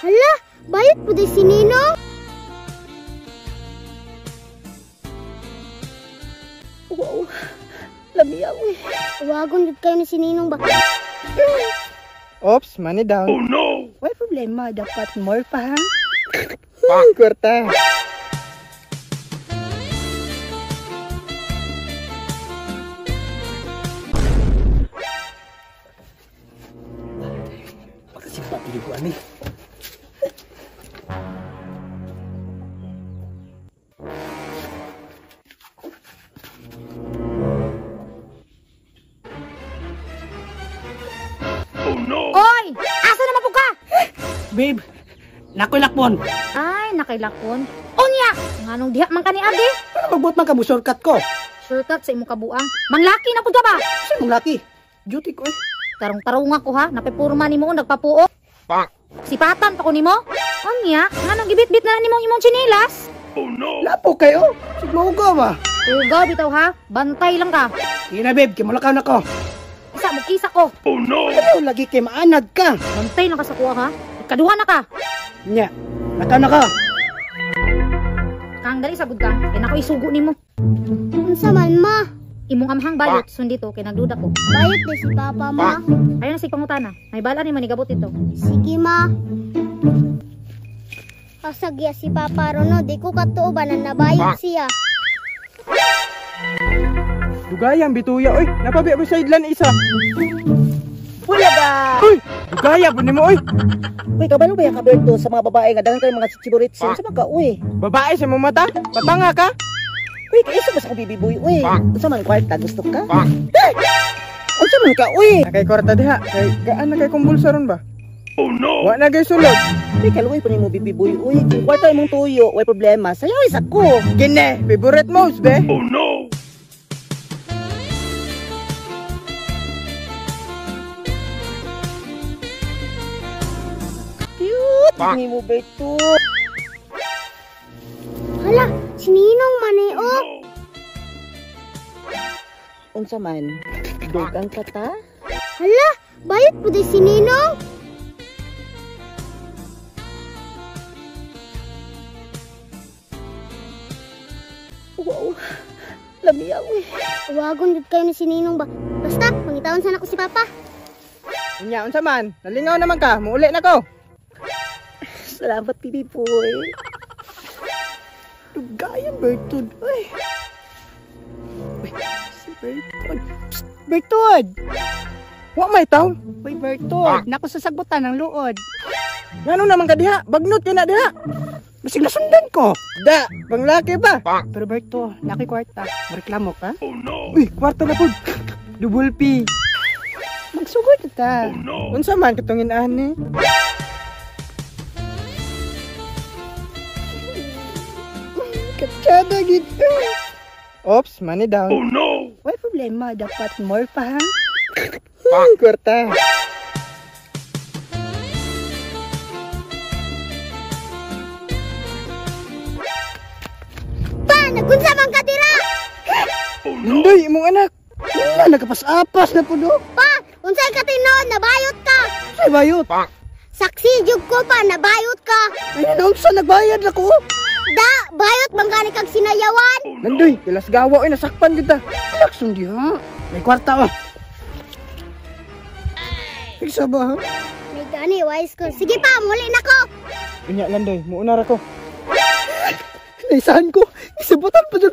Hala, bayot po di si Ninong. Wow, lamiya uy. Wagon jud kayo ni si Ninong ba? Oops, money down. Oh no! Way problema, dapat more pa ha. Kwarta. Pagkasimpa pili ko ani. Oh no! Oy! Asa naman po ka? Babe, nakoy lakbon. Ay, nakailakon. Unya! Nganong diha man ka ni Adi? Ano magbuot man ka mo shortcut ko? Shortcut sa imong kabuang. Manlaki na pud ka ba? Sa mong laki. Duty ko eh. Tarong-tarunga ko ha, napipurma nimo nagpapuo. Sipatan pa ko nimo. Unya, nganong gibitbit na nimo imong tsinelas? Oh no! Lapo kayo. Sigmaugaw ba? Ugaw bitaw ha, bantay lang ka. Sige na babe, kimulakaw na ko. Isa mo kisa ko. Oh no! Ayaw lagi kay maanad ka. Bantay lang ka sa kuha ha. Kaduha na ka. Nya, nakaw na ka. Kang dali sagud ka. Kay nako isugo nimo. Unsa man ma? Imong amhang bayot sun dito kay nagduda ko. Bayot di si Papa ma. Ayon na sig pangutana. May bala ni manigabot dito. Sige ma. Pasagya si Papa Rono, di ko katuo ba na nabayot siya. Dugayang bituya oy. Napabi ako sideline isa. Wala ba? Uy, dugaya po nimo oy. Uy, kabalo ba yung kaberto sa mga babae nga daghan kayo mga chichiburitsi? Unsa man ka uy? Babae sa imong mata. Patanga ka. Uy, kay isa ba sa akong baby boy uy? Unsa man kwarta gusto ka? Hey! Unsa man ka uy? Nakay kwarta diha. Kay gaan na kay kumbulsa ron ba? Oh no! Wa na gay sulod. Uy, kaluoy pa nimo baby boy uy. Kung kwarta imong tuyo, way problema. Sayaw isa ko. Kine, favorite mouse be. Oh no! Cute nimo Berto. Hala, si Ninong man eh, oh. Unsa man? Dugang ka ta? Hala, bayot po di si Ninong. Wow. Lamiya uy. Wagon jud kayo ni si Ninong ba? Basta, pangitaon sana ko si Papa. Unya unsa man? Nalingaw naman ka. Muuli na ko. Salamat baby boy. Dugayang Bertud. Uy. Uy, si Bertud. Psst, Bertud! Wa may taw. Uy, Bertud. Nako sa sagbutan ng luod. Ngano naman ka diha? Bagnot kay na diha. Basig nasundan ko. Da, panglaki pa. Pero Berto, naki kwarta. Mareklamo ka? Oh no! Uy, kwarta na pud. Double P. Magsugod na ta. Oh no! Unsa man katong ani? Katsada gid. Oops, money down. Oh no! Way problema, dapat more pa ha. Kwarta. Pa, nagunsa man ka dira? Oh no! Nandoy imong anak. Wala, nagkapas-apas na po do. Pa, unsay ka tinuod, nabayot ka. Say bayot. Saksi jud ko pa, nabayot ka. Ay, naunsa nagbayad na ko. Da, bayot man gani kag sinayawan. Oh no! Nandoy, kilas gawa oy nasakpan gid ta. Lakson diha. May kwarta oh. Isa ba ha? May gani, wise ko. Sige pa, muli na ko. Unya Landoy, muuna ra ko. Naisahan ko. Isabutan pa dyan.